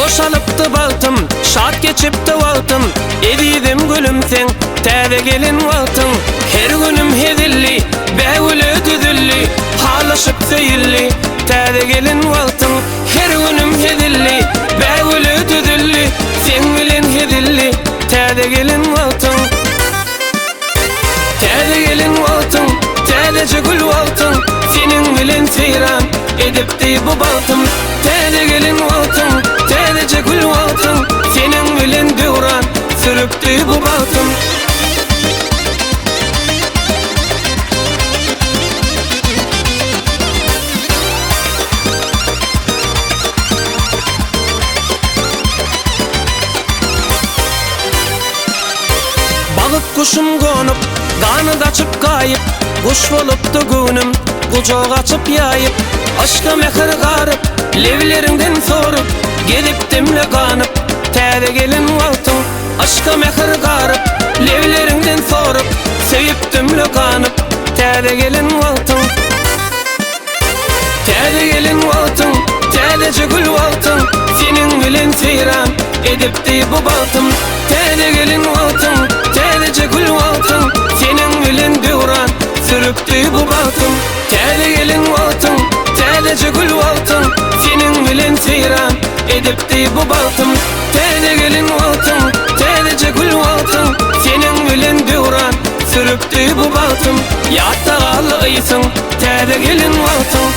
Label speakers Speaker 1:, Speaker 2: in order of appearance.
Speaker 1: Joş alypdy bagtym, şat geçipdi wagtym, Ezizim gülüm seň täze gelin wagtyň. Her günüm hezilli, bägüle düzüldi, Halaşyp söýüldi täze gelin wagtyň. Her günüm hezilli, bägüle düzüldi, Seň bilen hezilli täze gelin wagtyň. Täze gelin wagtyň, täzeje gül wagtyň, Seniň bilen seýran edipdi bu bagtym. Täze gelin wagtyň, täzeje gül wagtyň, Seniň bilen döwran sürüpdi bu bagtym. Balyk guşum gonup, ganat açyp gaýyp, Guş bolupdy göwnüm, gujak açyp ýaýyp, Yşka mähir garyp, lebleriňden sorup, Gezipdim-le ganyp, täze gelin wagtyň. Yşka mähir garyp, lebleriňden sorup, Söýüpdim-le ganyp, täze gelin wagtyň. Täze gelin wagtyň, täzeje gül wagtyň, Seniň bilen seýran edipdi bu bagtym. Täze gelin wagtyň, täzeje gül wagtyň, Seniň bilen döwran sürüpdi bu bagtym. Täze gelin wagtyň, täzeje gül wagtyň, Seniň bilen seýran edipdi bu bagtym. Täze gelin wagtyň, täzeje gül wagtyň, Seniň bilen döwran sürüpdi bu bagtym. Ýatda galdy ysyň, täze gelin wagtyň.